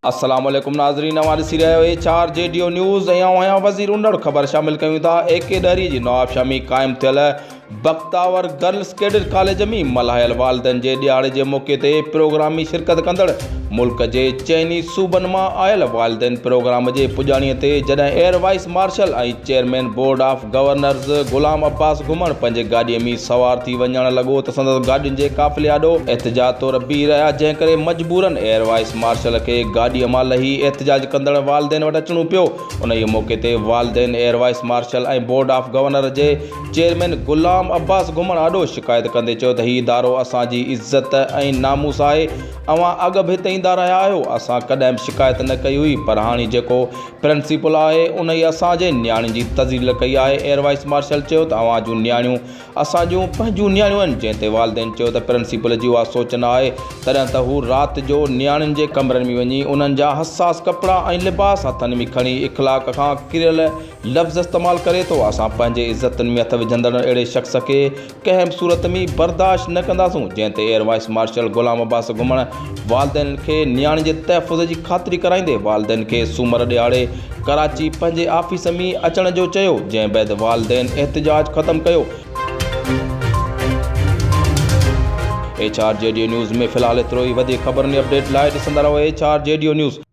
السلام عليڪم ناظرين اوهان ڏسي رهيا آهيو H R G D O news ۽ آئون آهيان وزير انڙ خبر شامل ڪيون ٿا اي ڪي ڏهري جي نوابشاهه ۾ قائم ٿيل بختاور گرلس ڪيڊٽ ڪاليج ۾ ملهايل والدين جي ڏهاڙي جي موقعي تي پروگرام ۾ شرڪت ڪندڙ ملڪ جي چئني صوبن مان آيل والدين پروگرام جي پڄاڻي تي جڏهن air vice marshal ۽ chairman board of governors Ghulam Abbas Ghumman پنهنجي گاڏي ۾ سوار ٿي وڃڻ لڳو ته سندس گاڏين جي قافلي آڏو احتجاج طور بيهي رهيا جنهن ڪري مجبورن ايئر وائيس مارشل کي گاڏي مان لهي احتجاج ڪندڙ والدين وٽ اچڻو پيو. انهيء موقعي تي والدين air vice marshal ۽ board of governor جي چيئرمين غلام عباس گهمڻ آڏو شڪايت ڪندي چيو ته هي ادارو اسان جي عزت ۽ ناموس آهي، اوهان اڳ به هتي ايندا رهيا آهيو، اسان ڪڏهن به شڪايت نه ڪئي هئي پر هاڻي جيڪو پرنسپل آهي انهيء اسان جي نياڻين جي تذليل ڪئي آهي، ايئر وائيس مارشل چيو ته اوهان جون نياڻيون اسان جون پنهنجون نياڻيون آهن، جنهن تي والدين چيو ته پرنسپل جي اها سوچ نه آهي، تڏهن ته هو رات جو نياڻين جي ڪمرن ۾ وڃي انهن جا حساس ڪپڙا ۽ لباس هٿن ۾ کڻي اخلاق کان ڪريل لفظ استعمال ڪري ٿو، اسان پنهنجي عزتن ۾ هٿ وجهندڙ اهڙي شخص کي ڪنهن به صورت ۾ برداشت نه ڪنداسون، جنهن تي air vice marshal Ghulam Abbas Ghumman والدين کي نياڻين جي تحفظ جي خاطري ڪرائيندي والدين کي سومر ڏهاڙي ڪراچي پنهنجي آفيس ۾ اچڻ جو چيو، جنهن بعد والدين احتجاج ختم ڪيو. H R G D news ۾ في الحال ايترو ئي، وڌيڪ خبرن ۽ اپڊيٽ لاء ڏسندا رهو H R G D news.